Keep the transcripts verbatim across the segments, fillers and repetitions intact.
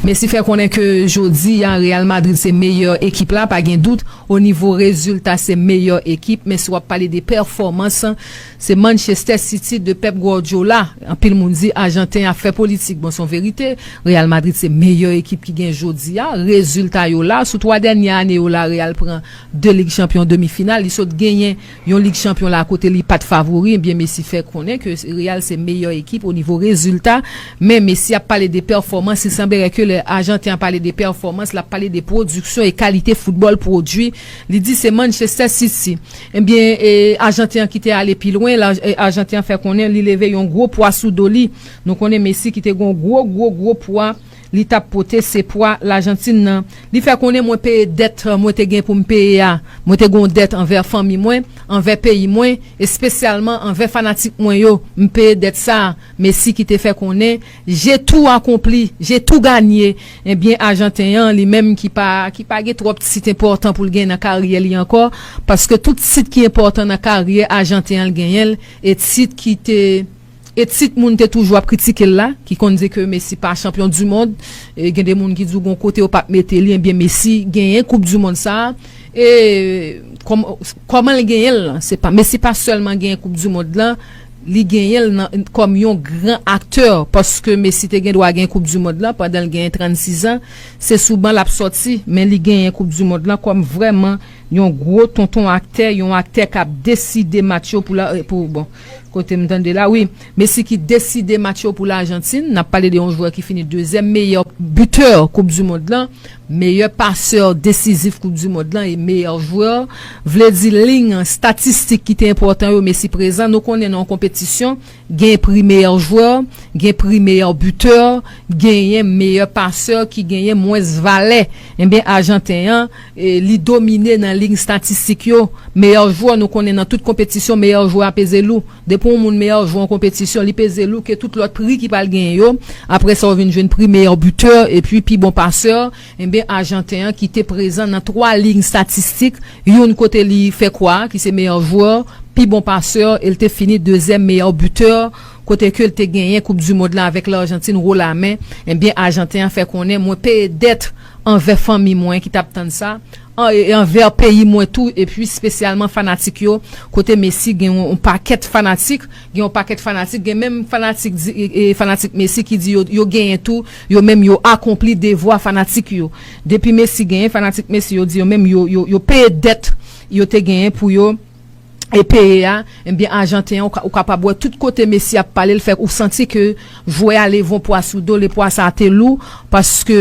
Messi fè konnen ke jodi a Real Madrid se meyè ekip la, pa gen dout. O nivo rezilta, se meyè ekip, men si w ap pale de pèfòmans, se Manchester City de Pep Guardiola. Anpil moun di Ajanten an ap fè politik. Bon, se yon verite. Real Madrid se meyè ekip ki gen jodi a. Rezilta yo la. Sou twa dènye ane yo la, Real pran de Lig Chanpyon an demi final. Li sot genyen yon Lig Chanpyon la kote li pa t favori. Ebyen, Messi fè konnen ke Real se meyè ekip o nivo rezilta. Men Messi ap pale de pèfòmans. Li sanblere ke lè Ajanten an pale de pèfòmans, l ap pale de pwodiksyon e kalite foutbòl pwodui. Li di se Manchester City. Ebyen, e, Ajanten an ki te ale pi lwen, la, e, Ajanten an fè konnen li leve yon gwo pwa sou do li. Nou konnen Messi ki te gen yon gwo, gwo, gwo pwa li t ap pote, se pwa Lajantin nan. Li fè konnen mwen peye dèt, e, mwen te gen pou m peye a. Mwen te gen yon dèt anvè fanmi mwen, anvè peyi mwen, espesyalman anvè fanatik mwen yo. M peye dèt sa a. Messi ki te fè konnen, j'ai tout accompli, j'ai tout gagné. Ebyen, Ajanten an, li menm ki pa, ki pa gen twòp tit enpòtan pou l gen nan karyè li ankò, paske tout tit ki enpòtan nan karyè Ajanten an, l genyen l, e tit ki te, e tit moun te toujou ap kritike l la, ki konn di ke Messi pa chanpyon di mond, e gen de moun ki di w gon kote yo p ap mete li, ebyen, Messi genyen koup di mond sa a, e kòm-, kòman l genyen l lan, se pa, Messi pa sèlman genyen koup di mond lan, li genyen l nan, kòm yon gran aktè, paske Messi te gen dwa gen koup di mond lan pandan l genyen trannsis an, se sou ban l ap sòti, men li genyen koup di mond lan kòm vrèman yon gwo tonton aktè, yon aktè k ap deside match yo pou la, pou, bon, kote m tande la, wi, Messi ki deside match yo pou Lajantin, n ap pale de yon jwè ki fini dezyèm meyè bitè koup di mond lan, meyè pasè desizif koup di mond lan e meyè jwè, vle di liy statistik ki te enpòtan yo, Messi prezan. Nou konnen nan yon konpetisyon, gen pri meyè jwè, gen pri meyè bitè, genyen meyè pasè ki genyen mwens valè. Ebyen, Ajanten an, e, li domine nan liy statistik yo. Meyè jwè, nou konnen nan tout konpetisyon, meyè jwè a peze lou. Depi yon moun meyè jwè an konpetisyon, li peze lou ke tout lòt pri ki pral genyen yo. Apre sa, w vin jwenn pri meyè bitè, epi pi bon pasè. Ebyen, Ajanten an ki te prezan nan twa liy statistik, youn kote li fè kwa, ki se meyè jwè, pi bon pasè, e l te fini dezyèm meyè bitè, kote ke l te genyen koup di mond lan avèk Lajantin wo lamen. Ebyen, Ajanten an fè konnen, mwen peye dèt anvè fanmi mwen ki t ap tann sa, an-, e anvè peyi mwen tou, epi espesyalman fanatik yo, kote Messi gen yon, yon pakèt fanatik, gen yon pakèt fanatik, gen menm fanatik di, e, e, fanatik Messi ki di yo, yo genyen tou, yo menm yo akonpli devwa fanatik yo. Depi Messi genyen, fanatik Messi yo di yo menm yo, yo, yo peye dèt yo te genyen pou yo e peye a, ebyen, Ajanten an, ou ka-, ou kapab wè tout kote Messi ap pale, l fè ou santi ke jwè a leve yon pwa sou do l, e pwa sa a te lou, paske,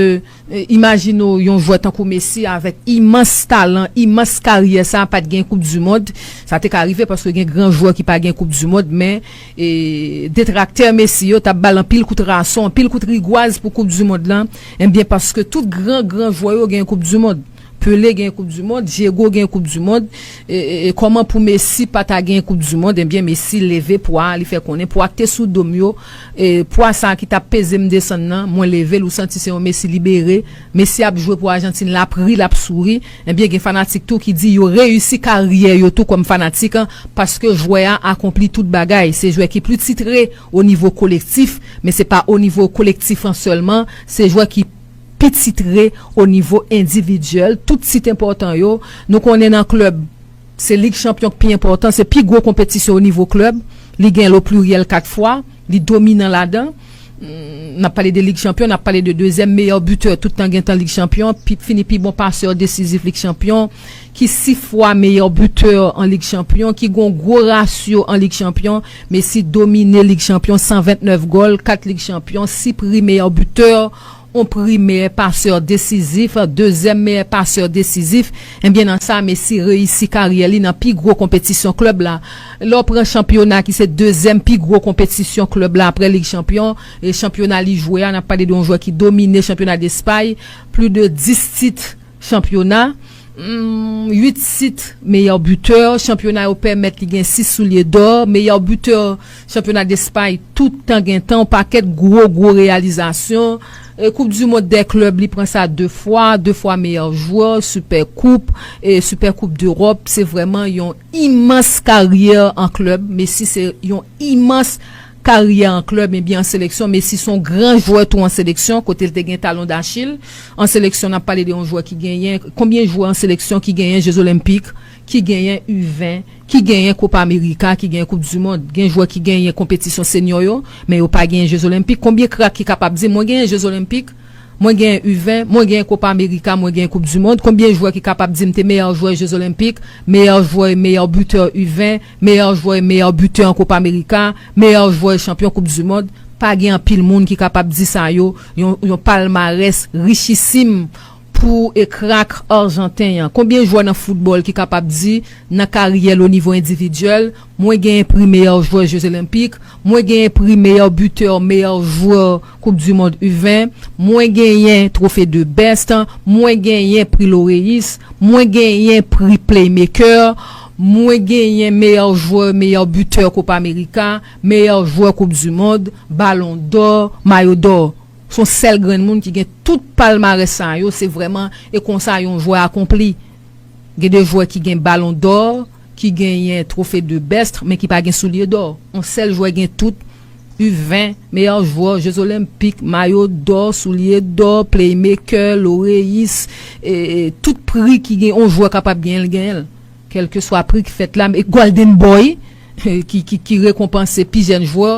e, imajine w yon jwè tankou Messi avèk imans talan, imans karyè sa a, pa t gen koup di mond, sa te ka rive paske gen gran jwè ki pa gen koup di mond, men, e, detraktè Messi yo t ap ba l anpil kout rason, anpil kout rigwaz pou koup di mond lan, ebyen, paske tout gran, gran jwè yo gen koup di mond. Pele gen koup di mond, Diego gen koup di mond, e, e, e kòman pou Messi pa ta gen koup di mond? Ebyen, Messi leve pwa a, li fè konnen pwa k te sou do m yo, e, pwa sa a ki t ap peze m desann nan, mwen leve l, ou santi se yon Messi libere. Messi ap jwe pou Ajantin, l ap ri, l ap souri. Ebyen, gen fanatik tou ki di yo reyisi karyè yo tou kòm fanatik, an, paske jwè a akonpli tout bagay. Se jwè ki pli titre o nivo kolektif, men se pa o nivo kolektif an sèlman, se jwè ki pi titre o nivo endividyèl, tout tit enpòtan yo. Nou konnen nan klèb, se Lig Chanpyon k pi enpòtan, se pi gwo konpetisyon o nivo klèb. Li gen l o pliryèl kat fwa, li dominan ladan. Mm, n ap pale de Lig Chanpyon, n ap pale de dezyèm meyè bitè tout tan gen tan Lig Chanpyon, pi, fini pi bon pasè desizif Lig Chanpyon, ki sis fwa meyè bitè an Lig Chanpyon, ki gon gwo rasyo an Lig Chanpyon. Messi domine Lig Chanpyon, san vennèf gòl, kat Lig Chanpyon, sis pri meyè bitè, yon pri meyè pasè desizif, dezyèm meyè pasè desizif. Ebyen, nan sa, Messi reyisi karyè li nan pi gwo konpetisyon klèb la. Lè w pran chanpyona ki se dezyèm pi gwo konpetisyon klèb la apre Lig Chanpyon, e chanpyona li jwe a, n ap pale de yon jwè ki domine chanpyona Despay, plis de dis tit chanpyona, hmm, uit tit meyè bitè, chanpyona yo pèmèt li gen sis soulye dò, meyè bitè chanpyona Despay tout tan gen tan, yon pakèt gwo, gwo reyalizasyon. E Koup di Mond dè klèb, li pran sa de fwa, de fwa meyè jwè, Sipè Koup, e Sipè Koup Dewòp. Se vrèman yon imans karyè an klèb. Messi se yon imans karyè an klèb, ebyen an seleksyon. Messi se yon gran jwè tou an seleksyon, kote l te gen talon dachil. An seleksyon, n ap pale de yon jwè ki genyen, konbyen jwè an seleksyon ki genyen Jezolenpik, ki genyen U ven, ki genyen Kopa Amerika, ki genyen Koup di Mond? Gen jwè ki genyen konpetisyon senyò yo, men yo pa genyen Jezolenpik. Konbyen krak ki kapab di, mwen genyen Jezolenpik, mwen genyen U ven, mwen genyen Kopa Amerika, mwen genyen Koup di Mond? Konbyen jwè ki kapab di m te meyè jwè Jezolenpik, meyè jwè, meyè bitè U ven, meyè jwè, meyè bitè an Kopa Amerika, meyè jwè chanpyon Koup di Mond? Pa gen anpil moun ki kapab di sa yo, yon, yon palmarès richisim pou e krak ajanten an. Konbyen jwè nan foutbòl ki kapab di, nan karyè l o nivo endividyèl, mwen genyen pri meyè jwè Jezolenpik, mwen genyen pri meyè bitè, meyè jwè Koup di Mond U ven, mwen genyen Trofe de Best, mwen genyen pri Loreyis, mwen genyen pri Playmaker, mwen genyen meyè jwè, meyè bitè Kopa Amerika, meyè jwè Koup di Mond, Balon dò, Mayo dò. Se yon sèl grenn moun ki gen tout palmarès sa yo, se vrèman, e konsa yon jwè akonpli. Gen de jwè ki gen Balon dò, ki genyen Trofe de Best, men ki pa gen soulye dò. Yon sèl jwè gen tout, U ven, meyè jwè, Jezolenpik, Mayo dò, soulye dò, Playmaker, Loreyis, e, e, tout pri ki gen yon jwè kapab genyen l, genyen l. Kèlkeswa pri ki fèt la, e Golden Boy, ki, ki, ki rekonpanse pi jèn jwè,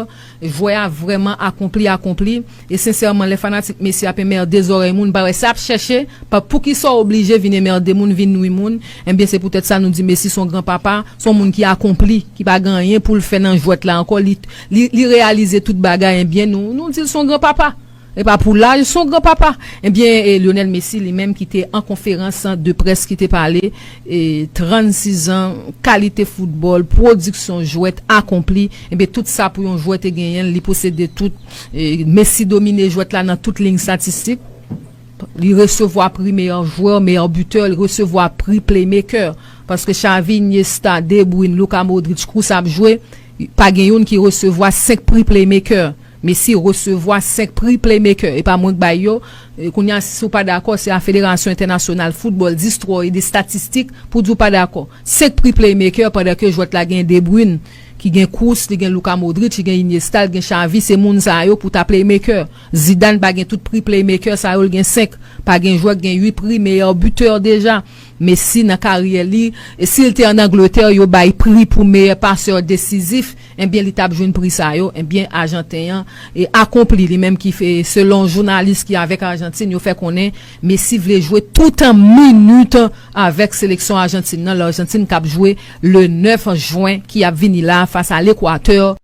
jwè a vrèman akonpli, akonpli. E sensèman, lè fanatik Messi ap enmède zòrèy moun, m pa wè sa y ap chèche, pa poukisa w oblije vin enmède moun, vin nwi moun. Ebyen, se poutèt sa nou di Messi se yon gran papa, se yon moun ki akonpli, ki pa gen anyen pou l fè nan jwèt la ankò. Li, li, li reyalize tout bagay, ebyen, nou, nou di l se yon gran papa. E pa pou laj, se yon gran papa. Ebyen, e Lionel Messi, li menm, ki te an konferans de près, ki te pale, e trannsis an, kalite foutbòl, pwodiksyon jwèt akonpli, ebyen, tout sa pou yon jwè te genyen, li posede tout. E Messi domine jwèt la nan tout liy estatistik. Li resevwa pri meyè jwè, meyè bitè, li resevwa pri playmaker. Paske Xavi, Iniesta, De Bruyne, Luka Modric, Kroos ap jwe, pa gen youn ki resevwa senk pri playmaker. Messi resevwa senk pri playmaker. E pa mwen k bay yo. E kounye a, si w pa dakò, se a Federasyon Entènasyonal Foutbòl, d'Histoire et de Statistique pou di w pa dakò. Senk pri playmaker, pandan ke jwèt la gen De Bruyne, ki gen Kroos, li gen Luka Modric, li gen Iniesta, li gen Xavi, se moun sa yo pou ta playmaker. Zidane pa gen tout pri playmaker sa yo, li gen senk. Pa gen jwè ki gen uit pri meyè bitè deja. Messi nan karyè li, e si l te ann Angletè, yo bay pri pou meyè pasè desizif, ebyen, li t ap jwenn pri sa yo. Ebyen, Ajanten an, e akonpli, li menm ki fè, selon jounalis ki avèk Ajantin, yo fè konnen Messi vle jwe tout an minit avèk seleksyon Ajantin nan, Lajantin k ap jwe le nèf jen ki ap vini la fas a Lekwatè.